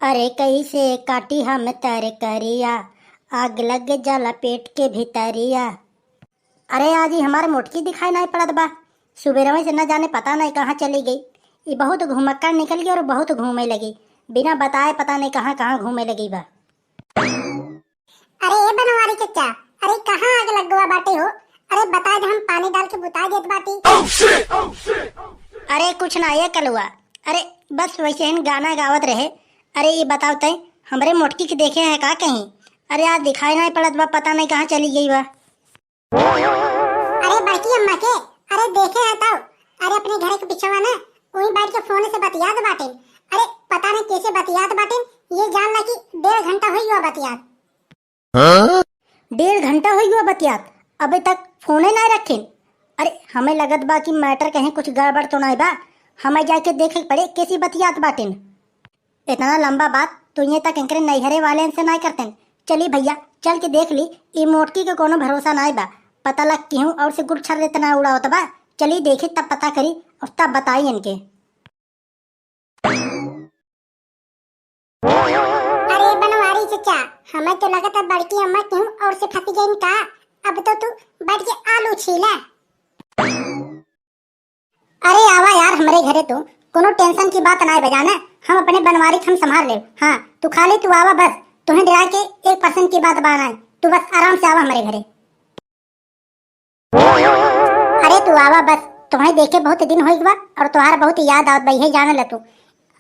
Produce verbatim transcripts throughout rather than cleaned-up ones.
अरे कैसे काटी हम तरकरिया, आग लग जाला पेट के भीतरिया। अरे आज ही हमार मोटकी दिखाई नाहीं पड़त बा, सुबेरवे से न जाने पता नाहीं कहाँ चली गई। ई बहुत घुमक्कड़ निकल गई और बहुत घूमे लगी, बिना बताए पता नाहीं कहाँ कहाँ घूमे लगी बा। अरे ए बनवारी चचा, अरे कहाँ आग लग गवा बाटे हो? अरे बताइ दे, हम पानी डाल के बुताइ देत बाटी। अरे कुछ ना ये कलुआ, अरे बस वैसे ही गाना गावत रहे। अरे ये बताओ तय, हमरे मोटकी के देखे है का कहीं? अरे आज दिखाई नाहीं पड़त बा, पता नाहीं कहाँ चली गई बा। अरे बड़की अम्मा के, अरे देखे है तब, अरे अपने घर के पिछवा ना, वहीं बैठ के फोन से बतियात बाटिन। अरे पता नाहीं कैसे बतियात बाटिन, ये जान ला कि डेढ़ घंटा हुई हुआ बतियात। हाँ? डेढ़ घंटा होइ गवा बतियात, अबे तक फोने नाहीं रखिन। अरे, हमें लगत बा कि मैटर कहीं कुछ गड़बड़ तो नाहीं बा, हमें जाके देखे के पड़े कैसी बतियात बाटिन। इतना लंबा बात तो ये तक इनकरे नैहरे वाले से नाहीं करतेन। चली भैया, चल के देख ली, ई मोटकी के कोनो भरोसा नाहीं बा। पता लग केहू और से गुलछर्रा इतना उड़ावत बा। चली देखी, तब पता करी और तब बताई इनके। अरे बनवारी चचा, हमें तो लगत है बड़की अम्मा केहू और से फंसी गईन का। अब तो तू बैठ के आलू छीला। अरे आवा यार हमरे घरे तू, कोनो टेंशन की बात नाहीं बजाना, हम अपने बनवारी के हम संभाल लेब। हाँ, तू खाली तू आवा बस, तुहें डरा के एक परसेंट की बात बा नाहीं, तू बस आराम से आवा हमरे घरे। अरे तू आवा बस, तुम्हें देखे बहुत दिन होइ गवा और तुम्हार बहुत याद आवत बा, यही जान ल तू।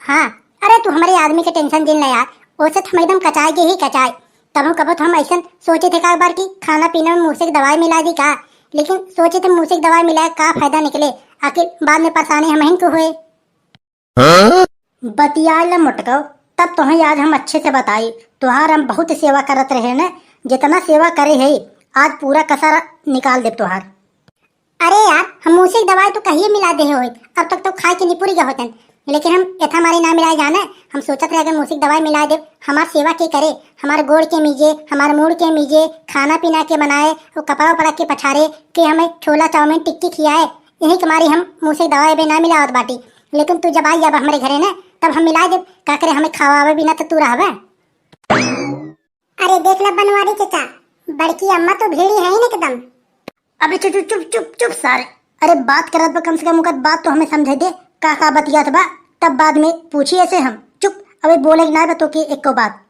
हाँ, अरे तू हमरे आदमी के टेंशन जिन ले यार, ओसे तो हम एकदम कचाए के ही कचाए। तबो कबो तो हम ऐसन सोचे थे का बार कि खाना पीना में मूसे के दवाई मिला दी का, लेकिन सोचे थे मूसे के दवाई मिलाए का फायदा निकले, आखिर बाद में परेशानी हमहिन को होए। हाँ? बतियाए ला मोटकव, तब तोहें आज हम अच्छे से बताई। तोहार हम बहुत सेवा करत रहे न, जितना सेवा करे है, आज पूरा कसर निकाल देब तोहार। अरे यार, हम मूसे के दवाई तो कहिए मिला देहे होइत, अब तक तो खाए के निपुर गए होतन, लेकिन हम एथा मारे ना मिलाए जाने। हम सोचत रहे अगर मूसे के दवाई मिला देब, हमार सेवा के करे, हमार गोड़ के मीजे, हमार मूड़ के मीजे, खाना पीना के बनाए, वो कपड़ा उपड़ा के पछारे, के हमें छोला चाउमीन टिक्की खियाए, यही के मारे हम मूसे के दवाई अबे ना मिलावत बाटी। लेकिन तू जब आई अब हमरे घरे ना, तब हम मिला देब। का करे, हमें खवावे बिना तो तू रहबे। अरे देख ला बनवारी चचा, बड़की अम्मा तो भीड़ी है ही एकदम। अबे चुप, चुप, चुप, चुप, चुप सारे। अरे बात करत बा, कम से कम ओकर बात तो हमें समझे दे, का का बतियात बा, तब बाद में पूछी ऐसे हम। चुप, अबे बोले के ना बा तो के एको बात।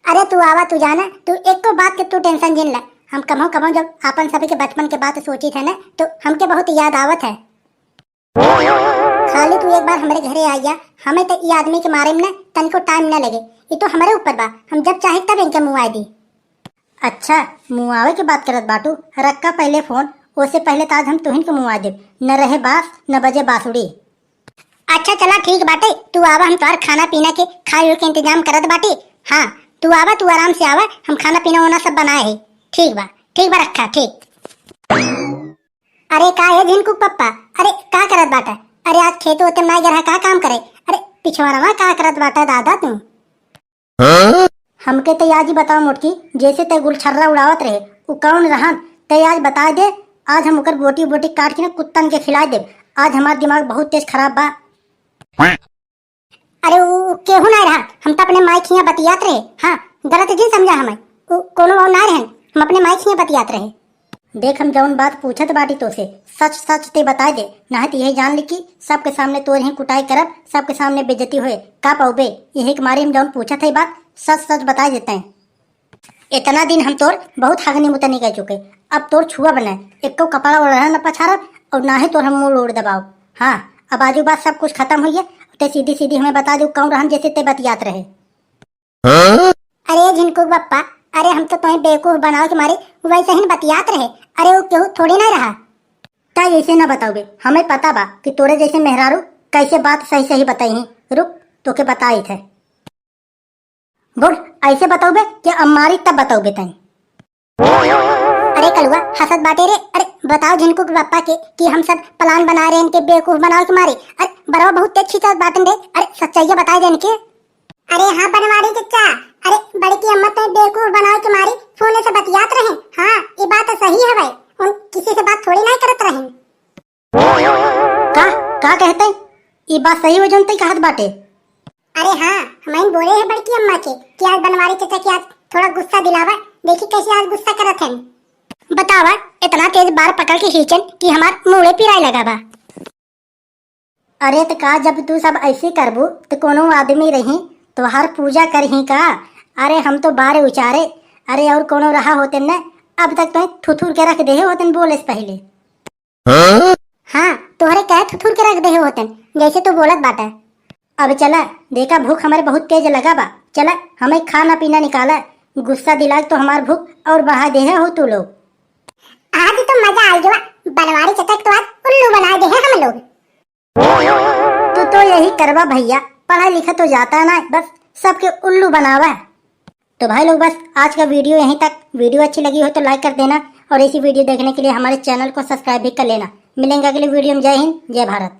अरे तू आवा, तू जाना, तू एको बात के तू टेंशन जिन ला। हम कभो कभो जब आपन सभी के बचपन के बात सोची थे ना, तो हमके बहुत याद आवत है। खाली तू एक बार हमरे घरे आ जा, हमें तो ई आदमी के मारे में ना तनिको टाइम ना लगे। ई तो हमरे ऊपर बा, हम जब चाहे तब इनके मुआए दी। अच्छा, मुआवे के बात करत बाटू, रखा पहले फोन। ओसे पहले तो आज हम तुहिन के मुआ देब, न रहे बास न बजे बांसुरी। अच्छा चला ठीक बाटे, तू आवा, हम तोहार खाना पीना के खाए हुए के इंतजाम करत बाटी। हाँ, तू आवा, तू आराम से आवा, हम खाना पीना ओना सब बनाए है। ठीक बा, ठीक बा, रखा, ठीक। अरे का है झिनकू पप्पा, अरे का करत बाटा? अरे आज खेत होते ना गया, का काम करे? अरे पिछवाड़वा का करत बाटा दादा तू? हमके तै आज ही बताओ मोटकी, जैसे तै गुलछर्रा उड़ावत रहे, उ कौन रहन? तै आज बताए दे, आज हम ओकर बोटी बोटी काट के ना कुत्तन के खिलाए देब। आज हमार दिमाग बहुत तेज खराब बा। अरे उ केहू ना रहा, हम तो अपने माई खिया बतियात रहे। हाँ, गलत जिन समझा हमें, उ कोनो और ना रहन, हम अपने माई खिया बतियात रहे। देख, हम जौन बात पूछत बाटी तोसे, सच सच ते बताए दे, नाहीं त यही जान ली कि सबके सामने तोर ही कुटाई करब, सबके सामने बेइज्जती होए। का पाउबे? यही के मारे हम जौन पूछत है बात, सच सच बताए देते हैं। इतना दिन हम तोर बहुत हगनी मुतनी कह चुके, अब तोर छुआ बनाए, एको कपड़ा ओढ़ना न पछारब और ना ही तोर हम मुंह ओढ़ दबाओ। हाँ, अब आजू बात सब कुछ खत्म हुई है, ते सीधी सीधी हमें बता दो कौन रहन जैसे ते बतियात रहे। अरे झिनकू बप्पा, अरे हम तो तुम्हें बेवकूफ बनावे के मारे वैसे ही बतियात रहे। अरे वो केहू थोड़ी ना रहा। ता ऐसे ना बताओगे, हमें पता बा कि तोरे जैसे मेहरारू कैसे बात सही सही बताई हैं। रुक, तोके बताई थे। बोल, ऐसे बताओगे कि अम्मारी तब बताओगे तई? अरे कलुआ, हंसत बाटे रे। अरे बताओ झिनकू के पापा के कि हम सब प्लान बना रहे हैं इनके बेवकूफ बनावे के मारे। अरे बड़वा बहुत तेज खींचत बाटन रे। अरे सच्चाइया बताए दे इनके। अरे हाँ बनवारी चचा, अरे बड़की अम्मा तो बेवकूफ बनावे के मारे फोन से बतियात रहे। हाँ, ये बात तो सही है भाई, उन किसी से बात थोड़ी ना करत रहे। का, का कहते? ई बात सही हो जौन तई कहत बाटे। अरे हाँ, हमइन बोले हैं बड़की अम्मा के कि आज बनवारी चचा के आज थोड़ा गुस्सा दिलावा, देखी कैसे आज गुस्सा करत हैं। बतावा, इतना तेज बार पकड़ के खींचन कि हमार मूड़े पिराए लगा बा। अरे त का, जब तू सब ऐसे करबू त कोनो आदमी रही तोहार पूजा करही का? अरे हम तो बारे उचारे, अरे और कोनो रहा होते न, अब तक तो थुथुर के रख देहे होते बोले से पहले। हाँ? हाँ, तोहरे कहे थुथुर के रख देहे होते, जैसे तू बोलत बाटे। अब चला, देखा भूख हमारे बहुत तेज लगा बा, चला हमें खाना पीना निकाला, गुस्सा दिला के तो हमार भूख और बढ़ा देहे हो तू लोग। आज तो मजा आ गया, बनवारी चचा के तो आज उल्लू बना देहे हम लोग। तू तो यही करबा भैया, पढ़ा लिखा तो जाता ना, बस सबके उल्लू बनावा। तो भाई लोग, बस आज का वीडियो यहीं तक। वीडियो अच्छी लगी हो तो लाइक कर देना और ऐसी वीडियो देखने के लिए हमारे चैनल को सब्सक्राइब भी कर लेना। मिलेंगे अगली वीडियो में। जय हिंद, जय भारत।